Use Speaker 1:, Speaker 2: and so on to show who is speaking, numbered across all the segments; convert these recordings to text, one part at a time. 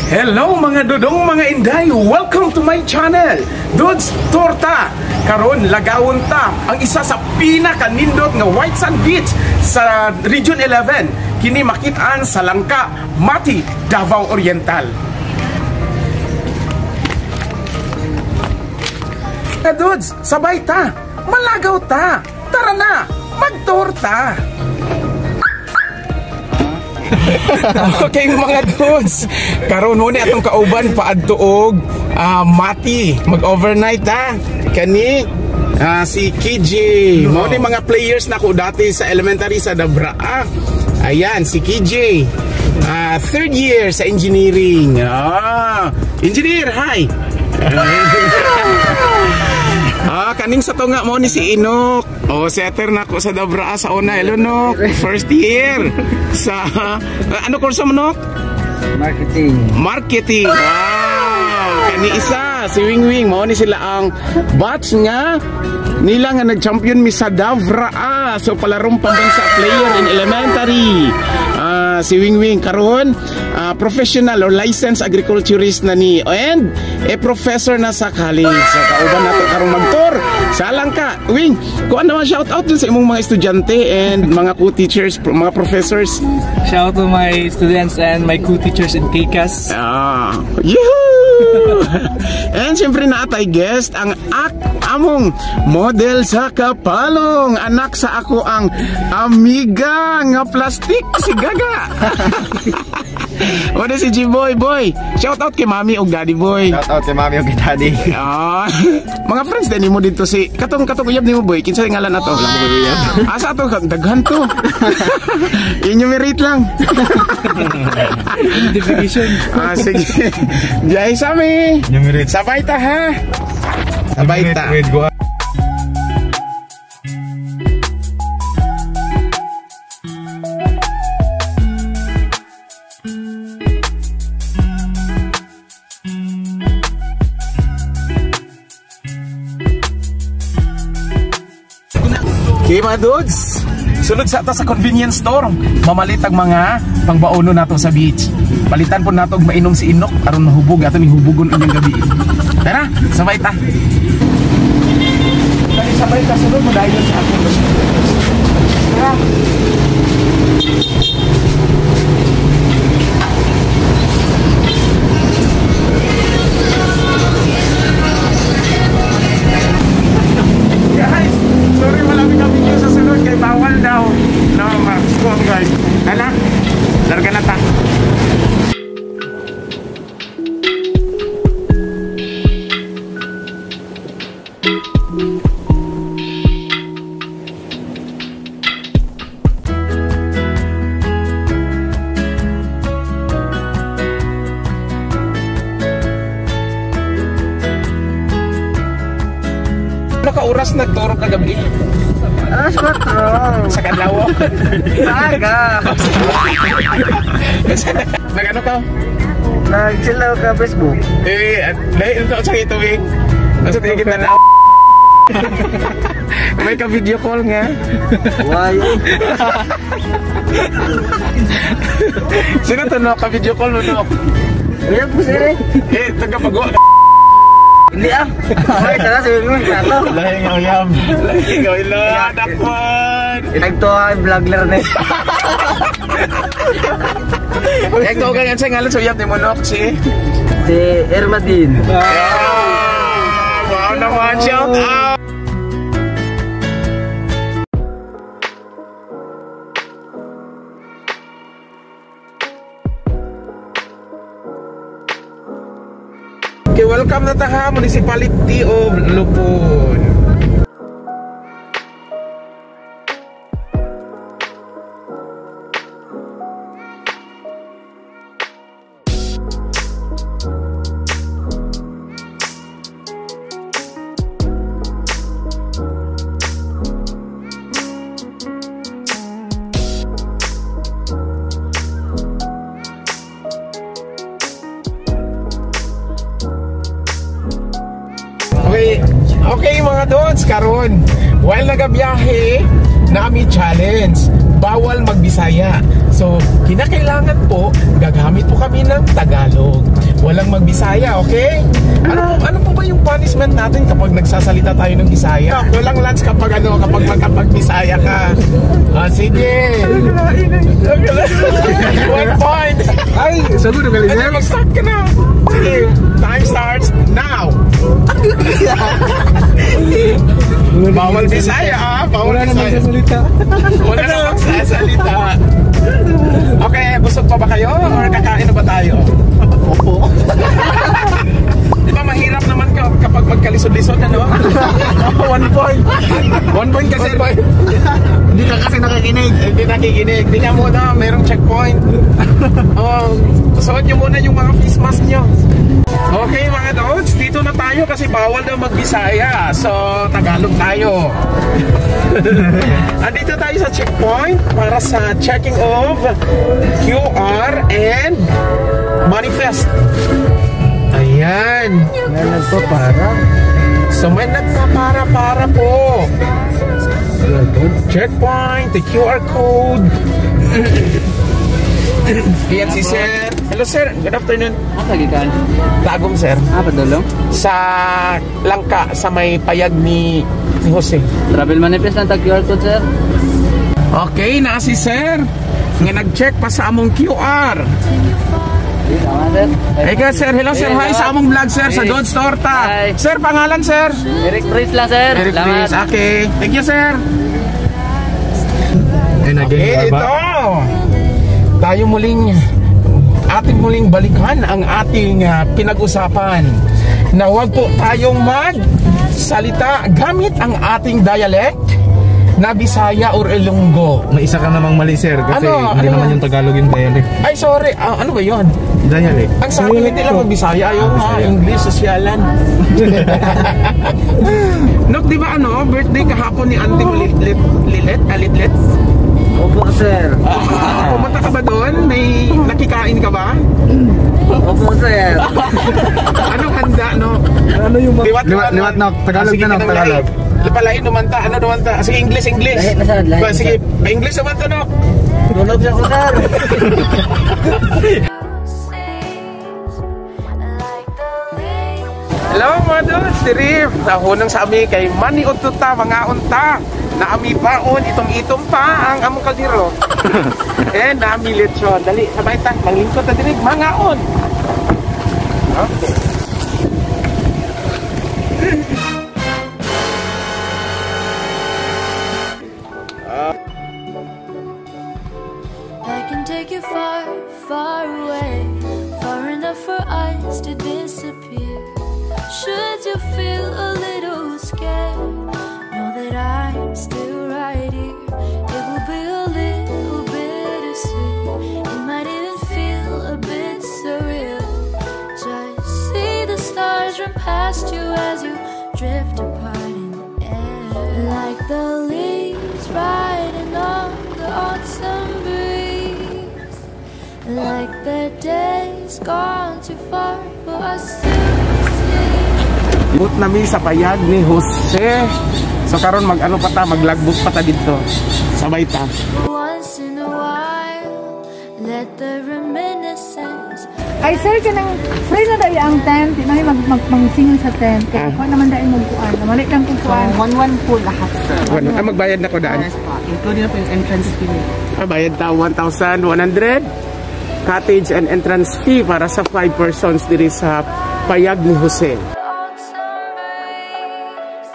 Speaker 1: Hello mga dudong, mga inday! Welcome to my channel, Dudes Torta! Karon lagawon ta ang isa sa pinakanindot nga White Sand Beach sa Region 11. Kini makit-an sa Langka, Mati, Davao Oriental. Na dudes, sabay ta! Malagaw ta! Tara na! Magtorta! Okay mga dudes, karon mo ni atong kauban paadto og Mati, mag-overnight ha. Kani si KJ, mao ni mga players nako dati sa elementary sa Dabraa. Ayan si KJ, third year sa engineering. Engineer, hi. Kaning sa tunga mo ni si Inok. Oh, setter na ako sa Dabraa sa una. Hello, Nok. First year. Sa ano kurso mo, Nok?
Speaker 2: Marketing.
Speaker 1: Marketing. Wow. Kani isa si Wingwing, mao ni sila ang batch nga nila nga nag-champion mi sa Dabraa. So palarong pambansa player in elementary. Si Wingwing karon professional or licensed agriculturist na ni and professor na sa college. So kauban nato karong magtour sa Langka. Wing, kuan naman shout out dun sa imong mga estudyante and mga co-teachers, mga professors.
Speaker 3: Shout out to my students and my co-teachers in KCAS.
Speaker 1: Yehoo! And siyempre na atay guest ang among model sa Kapalong, anak sa ako ang amiga nga plastic si Gaga. Wala si G-Boy, boy. Shout out kay Mami og Daddy Boy.
Speaker 2: Shout out kay Mami og kay Daddy.
Speaker 1: Mga friends din nimo dito si katong katong uyab nimo boy. Kinsa ngalan ato?
Speaker 2: Wala mo uyab.
Speaker 1: Asa ato daghan to. Enumerate lang.
Speaker 3: Identification.
Speaker 1: Sige. Biyahe sa mi.
Speaker 2: Enumerate.
Speaker 1: Sabay ta ha. Sabay ta.
Speaker 2: Wait, go.
Speaker 1: Okay mga dudes, sulod sa ta sa convenience store, mamalit ang mga pangbaono nato sa beach. Palitan po nato og mainom si Inok aron mahubog ato ning hubugon inyong gabi. Tara, sabay ta. Dali sabay ta sulod mo dayon sa ako. Tara. Guys, sorry wala mi ka video sa sulod kay bawal daw. No, ma-score guys. Tara, larga na ta. Oras nagturo kagabi?
Speaker 2: Alas 4.
Speaker 1: Sa kadlaw.
Speaker 2: Saga.
Speaker 1: Nag-ano ka?
Speaker 2: Nag-chill ka Facebook.
Speaker 1: Eh, dahil ito sa ito eh. Nasa tingin kita na. May ka-video call nga.
Speaker 2: Why?
Speaker 1: Sino to no? Ka-video call mo no?
Speaker 2: Iya po sir.
Speaker 1: Eh, taga-pagawa.
Speaker 2: Hindi ah. Okay, tara sa inyo plato.
Speaker 1: Lahing uyab. Lahing uyab. Dakwan.
Speaker 2: Nagtuwa ang vlogger na.
Speaker 1: Nagtuwa ka nga sa ngalan sa uyab ni Monok si
Speaker 2: si Ermadin.
Speaker 1: Wow naman, shout out. Okay, welcome na ta ha, Municipality of Lupon. Okay mga dudes, karon while nagabiyahe, nami challenge. Bawal magbisaya. So, kinakailangan po, gagamit po kami ng Tagalog. Walang magbisaya, okay? Ano po ba yung punishment natin kapag nagsasalita tayo ng Bisaya? Walang lunch kapag ano, kapag magkapag-Bisaya ka. Ah, sige. 1 point.
Speaker 4: Ay, sabi na galing.
Speaker 1: Ano, mag-start ka na. Sige, time starts now. Bawal Bisaya, ah. Bawal
Speaker 4: Wala naman
Speaker 1: Bisaya.
Speaker 4: sasalita.
Speaker 1: Wala na magsasalita. Okay, busog pa ba kayo? Or kakain na ba tayo? Opo. Di ba mahirap naman kapag magkalisod-lisod, ano? 1 point. 1 point kasi.
Speaker 4: Hindi ka kasi nakikinig.
Speaker 1: Hindi nakikinig. Di nga muna, merong checkpoint. Oh, suot nyo muna yung mga face mask nyo. Okay, mga dogs, dito na tayo kasi bawal daw magbisaya. So, Tagalog tayo. Andito tayo sa checkpoint para sa checking of QR and manifest. Ayan.
Speaker 4: May nagpapara.
Speaker 1: So may nagpapara-para po. Checkpoint, the QR code. Ayan si sir. Hello, sir, good afternoon.
Speaker 2: Ah, gikan.
Speaker 1: Tagum, sir.
Speaker 2: Ah, padulong.
Speaker 1: Sa Langka, sa may payag ni Jose.
Speaker 2: Travel manifest lang tag QR code, sir.
Speaker 1: Okay, na si sir. Nga nag-check pa sa among QR.
Speaker 2: Di, tama, sir.
Speaker 1: Hey ka, sir, hello sir, hi sa among vlog, sir, sa
Speaker 2: Hey.
Speaker 1: God's Torta.
Speaker 2: Hi.
Speaker 1: Sir, pangalan, sir?
Speaker 2: Eric Priest lang, sir.
Speaker 1: Eric
Speaker 2: Salamat.
Speaker 1: Chris. Okay. Thank you, sir.
Speaker 4: And
Speaker 1: Okay,
Speaker 4: again,
Speaker 1: ito. Tayo muling ating muling balikan ang ating pinag-usapan na huwag po tayong magsalita gamit ang ating dialect na Bisaya or Ilonggo.
Speaker 4: May isa ka namang mali, sir, kasi
Speaker 1: Ano?
Speaker 4: hindi
Speaker 1: Ano
Speaker 4: naman
Speaker 1: yan?
Speaker 4: yung Tagalog yung dialect.
Speaker 1: Ay, sorry. Ah, ano ba yon?
Speaker 4: Dialect.
Speaker 1: Ang sa akin, hindi lang mag-Bisaya. Ayaw nga,
Speaker 4: Bisaya.
Speaker 1: English, sosyalan. Nok, di ba ano, birthday kahapon ni Auntie mo Lilet, Lilet, ah, Litlet?
Speaker 2: Opo, sir.
Speaker 1: Ah, pumunta ka ba doon? May nakikain ka ba?
Speaker 2: Opo, sir.
Speaker 1: Anong handa, no?
Speaker 4: Ano yung
Speaker 1: Liwat,
Speaker 4: Liwat, liwat, nok. Tagalog
Speaker 1: Ah, sige,
Speaker 4: na, nok.
Speaker 1: kanang
Speaker 4: Tagalog.
Speaker 1: lahi. Palain naman ta. Ano naman ta? Sige, English, English.
Speaker 2: Lahi na, sir. Lahi
Speaker 1: Ba,
Speaker 2: na,
Speaker 1: sige, English naman ta, no?
Speaker 2: Tulog siya ko, sir.
Speaker 5: Like the leaves.
Speaker 1: Hello mga dudes, si Riff. Nahunong sa ami kay Manny Ututa, mga unta. Naami baon, itom-itom pa ang among kaldero. Eh, naami lechon. Dali, sabay ta, manglingkod ta dinig, mangaon. Okay.
Speaker 5: I can take you far, far away, far enough for us to disappear. Should you feel a little scared, know that I'm still right here. It will be a little bittersweet, it might even feel a bit surreal. Just see the stars run past you as you drift apart in the air. Like the leaves riding on the autumn breeze. Like the days gone too far for us to see.
Speaker 1: But nami sa payag ni Jose. So karon mag ano pa ta, maglogbook pa ta dito. Sabay ta.
Speaker 5: Once in a while, let the reminiscence
Speaker 6: Ay sir, kanang free na dahil ang tent. Di na mag mag mangsingil sa tent. Kaya ako naman dahil magkuan. Namalik lang kung kuan.
Speaker 7: 1-1 po lahat, sir.
Speaker 1: Ano, ah, magbayad na ko daan.
Speaker 7: Yes po. Including na po yung entrance fee.
Speaker 1: Ah, bayad ta 1,100 cottage and entrance fee para sa 5 persons diri sa payag ni Jose.
Speaker 5: Autumn breeze.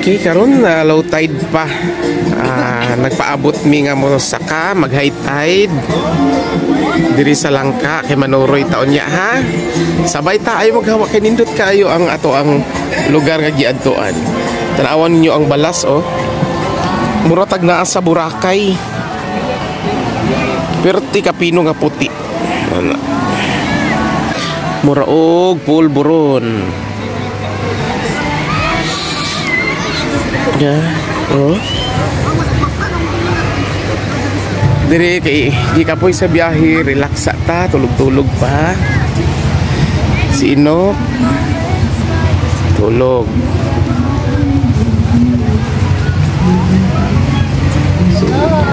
Speaker 1: Okay, karon na low tide pa. Ah, nagpaabot mi nga mo saka mag high tide diri sa Langka kay manuroy taon niya ha. Sabay ta ay maghawa kay nindot kaayo ang ato ang lugar nga giadtuan. Tan-awan ninyo ang balas, oh. Mura tag naa sa Boracay. Perti kapino nga puti. Ana. Mura og pulburon. Yeah. Oh. Dire kay di ka poy sa biyahe, relax ta, tulog-tulog pa. Si Inok tulog.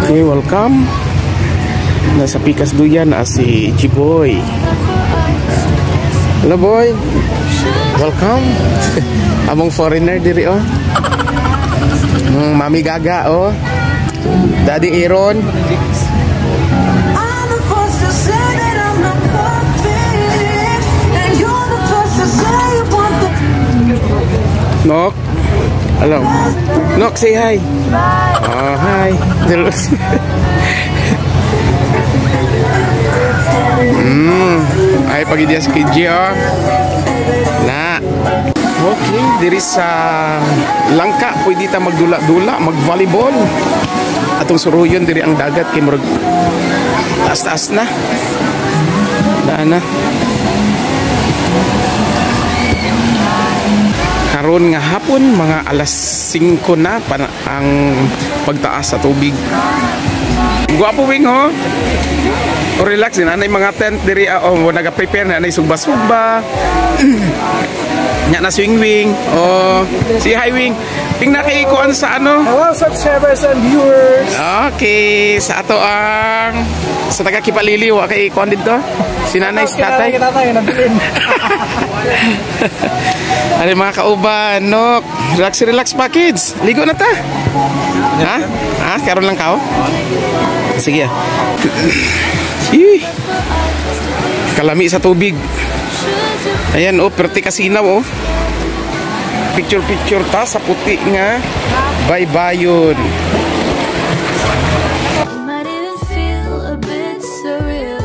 Speaker 1: Okay, welcome. Nasa Pikas Duyan na si Jiboy. Hello boy. Welcome. Among foreigner diri oh. Mami Gaga oh. Daddy Aaron.
Speaker 8: I'm the first to say that I'm not perfect, and you're the first to say you want the
Speaker 1: Nok. Hello. Nok, say hi. Oh, hi. Ay pagidya si KJ oh. Na. Okay, diri sa Langka pwede ta magdula-dula, mag-volleyball. Atong suruyon diri ang dagat kay murag taas-taas na. Daan na. Karon nga hapon mga alas 5 na ang pagtaas sa tubig. Gwapo wing ho. O relax din anay mga tent diri oh naga-prepare na anay sugba-sugba. Nya na swing wing. Oh, si hi wing. Tingnan kay kuan sa ano.
Speaker 3: Hello subscribers and viewers!
Speaker 1: Okay, sa ato ang sa taga Kipalili wa kay kuan didto. Si nanay, si tatay.
Speaker 3: Kita tayo, nabilin.
Speaker 1: Ano mga kauban, nok. Relax, relax pa kids. Ligo na ta. Ha? Ha? Karon lang kao? Sige. Ih. Kalami sa tubig. Ayan oh, perti kasinaw oh. Picture picture ta sa puti nga baybayon.
Speaker 5: It might even feel a bit surreal.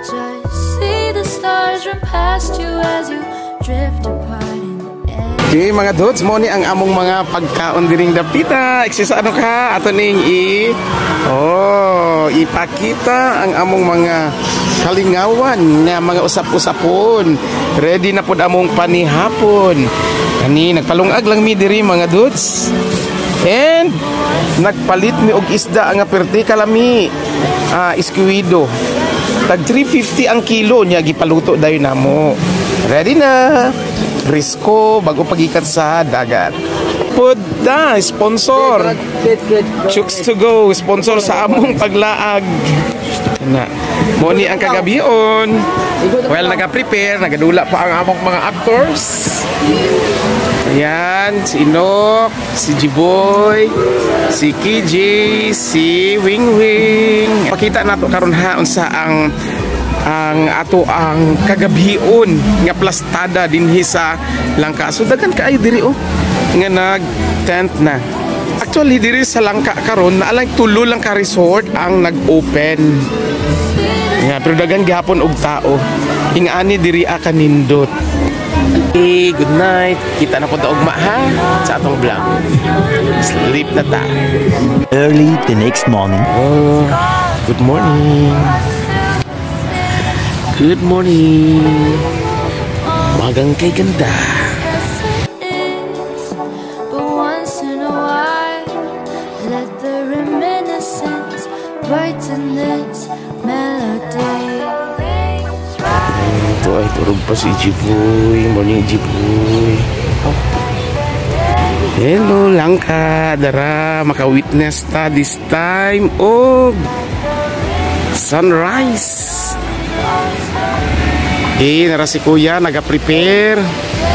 Speaker 5: Just see the stars run past you as you drift apart in the air.
Speaker 1: Okay, mga dudes, mo ni ang among mga pagkaon diring dapita. Eksisa ano ka ato ning i oh, ipakita ang among mga kalingawan nga mga usap-usapon. Ready na pud among panihapon. Kani nagpalungag lang mi diri mga dudes. And nagpalit mi og isda nga perti kalami. Iskwido. Tag 350 ang kilo niya gipaluto dayon namo. Ready na. Presko bago pagikat sa dagat. Pud na sponsor. Chooks to go, sponsor sa among paglaag. Na. Mo ni ang kagabion. Well, naga-prepare, nagadula pa ang among mga actors. Ayan, si Inok, si Jiboy, si KJ, si Wing Wing. Pakita nato karon ha unsa ang ato ang kagabion nga plastada dinhi sa Langka. So daghan kaayo diri oh nga nag tent na. Actually diri sa Langka karon naa lang tulo lang ka resort ang nag-open. Nga pero daghan gihapon og tao. Ingani diri kanindot. Hey, good night. Kita na po ta ugma ha sa atong vlog. Sleep na ta.
Speaker 9: Early the next morning.
Speaker 1: Oh, good morning. Good morning. Magang kay ganda.
Speaker 5: Yes, it is. But once in a while, let the reminiscence brighten this melody.
Speaker 1: Ito ay turog pa si Jiboy. Morning, Jiboy. Hello, Langka. Dara, maka-witness ta this time og sunrise. Eh, nara si Kuya, naga-prepare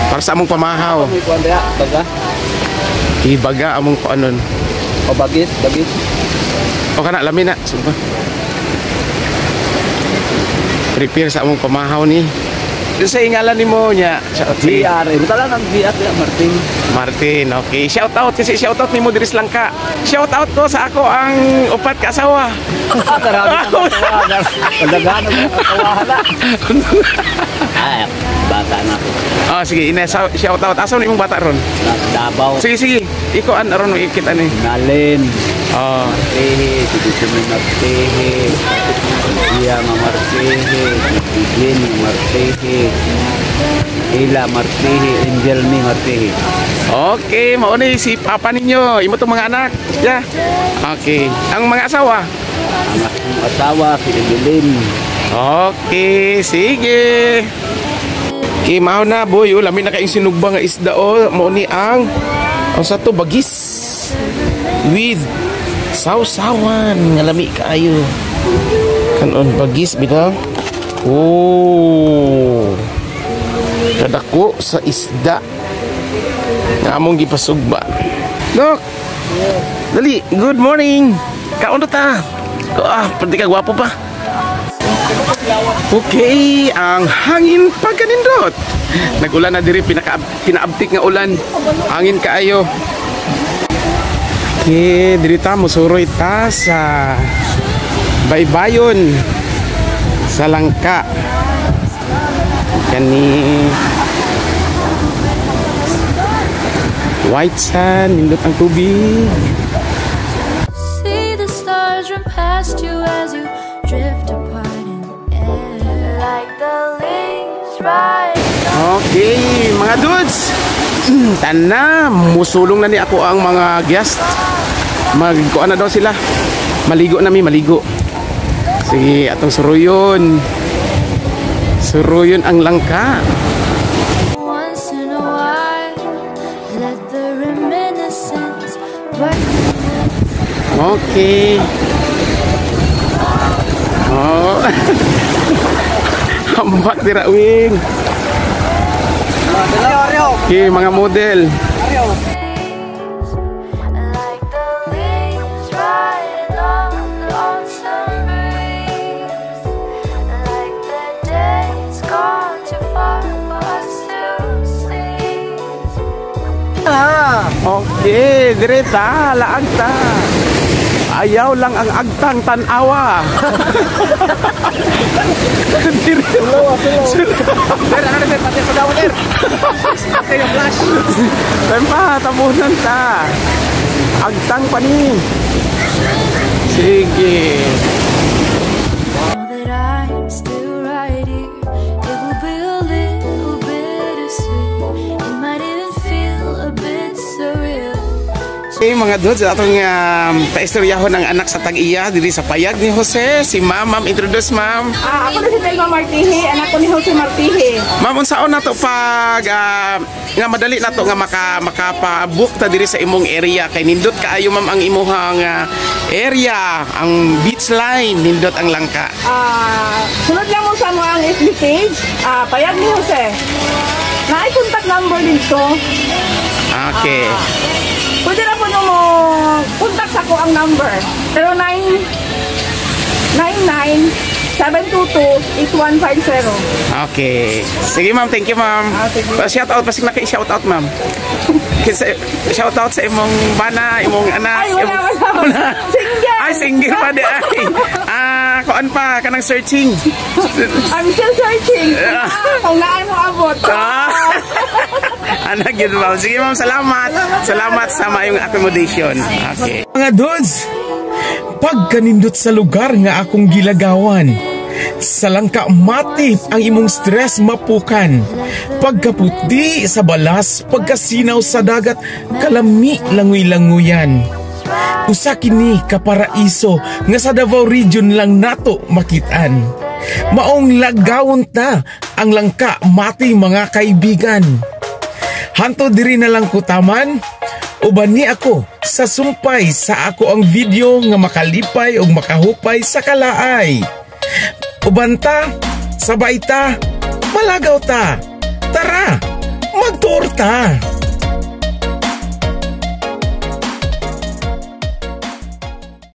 Speaker 1: para sa among pamahaw.
Speaker 2: Baga?
Speaker 1: Ibaga among kuanon.
Speaker 2: O bagis, bagis.
Speaker 1: O kana lami na. Sumpa. Prepare sa among pamahaw ni. Sa ingalan nimo nya.
Speaker 2: GR. Buta lang ang GR ya, Martin.
Speaker 1: Martin, okay. Shout out kasi shout out nimo diri sa Langka. Shout out ko sa ako ang upat ka asawa.
Speaker 2: Karami ang tawa. Pagdagan ang tawa hala. Ay, bata na.
Speaker 1: Oh, sige, ina shout out. Asa ni imong bata ron?
Speaker 2: Davao.
Speaker 1: Sige, sige. Iko an aron ikit ani.
Speaker 2: Nalin.
Speaker 1: Oh.
Speaker 2: Martehe, si Bisumi Martehe, Sia Martehe, Jean Martehe, Ila Martehe, Angel Mi Martehe.
Speaker 1: Okay, mao ni si papa ninyo. Imo tong mga anak. Yeah. Okay. Ang mga asawa.
Speaker 2: Ang akong asawa, si Evelyn.
Speaker 1: Okay, sige. Okay, mao na, boy. Oh, lami na kayong sinugba nga isda, oh. Mao ni ang sa to bagis with sausawan nga lami kaayo. Kanon bagis bitaw. Oh. Kadako sa isda nga among gipasugba. Dok. Dali, good morning. Kaon na ta. Ah, pwede ka gwapo pa. Okay, ang hangin pagkanindot. Nag-ulan na diri, pinaka pinaabtik nga ulan. Hangin kaayo. Okay, diri ta musuroy ta sa baybayon sa langka. Kani white sand, nindot ang tubig.
Speaker 5: See the stars run past you as you drift apart in the air. Like the leaves rise.
Speaker 1: Okay, mga dudes. Tana, musulong na ni ako ang mga guest. Magkuan na daw sila. Maligo na mi, maligo. Sige, atong suruyon. Suruyon ang langka.
Speaker 5: Once in a while, let the reminiscence burn.
Speaker 1: Okay. Oh. Hambak dira, wing. Okay, mga model.
Speaker 5: Like the leaves riding on the autumn breeze. Like the day's gone too far for us to seize.
Speaker 1: Okay, dire ta, laag ta. Ayaw lang ang agtang tanawa. Dire.
Speaker 3: Sir, ano na, sir? Pati sa dawan, sir. Kayo, flash.
Speaker 1: Tempa, tabunan ta. Agtang pa ni. Sige.
Speaker 5: Know that I'm still right here. It will be a little bittersweet. It might even feel a bit surreal.
Speaker 1: Okay, mga dudes, atong paistoryahon ang anak sa tag-iya diri sa payag ni Jose. Si ma'am, ma'am, introduce, ma'am.
Speaker 7: Ah, ako na si Telma Martihi, anak ko ni Jose Martihi.
Speaker 1: Ma'am, unsaon na to pag nga madali na to nga makapa-book ta diri sa imong area kay nindot kaayo, ma'am, ang imuhang area, ang beach line, nindot ang langka.
Speaker 7: Ah, sunod lang mo sa mo ang FB page, Payag ni Jose. Naay contact number dito.
Speaker 1: Okay.
Speaker 7: Pwede na po nyo mo contact sa ko ang number. 0999 722 8150.
Speaker 1: Okay. Sige, ma'am, thank you, ma'am. Pa shout out, pasig naka shout out, ma'am. Kinsa shout out sa imong bana, imong anak?
Speaker 7: Ay, wala, wala. Single.
Speaker 1: Ay, single pa di ay. Ah, kuan pa kanang searching.
Speaker 7: I'm still searching. Kung naan mo abot.
Speaker 1: Ah. Anak yun, ma'am. Sige, ma'am, salamat. Salamat sa maayong accommodation. Okay.
Speaker 10: Mga dudes, pagkanindot sa lugar nga akong gilagawan, sa langka mati ang imong stress mapukan. Pagkaputi sa balas, pagkasinaw sa dagat, kalami langoy-languyan. Usa kini ka paraiso nga sa Davao Region lang nato makitaan. Maong lagawon ta ang langka mati, mga kaibigan. Hanto diri na lang ko taman, uban ni ako sa sumpay sa ako ang video nga makalipay ug makahupay sa kalaay. Uban ta, sabay ta, malagaw ta. Tara, magtour ta.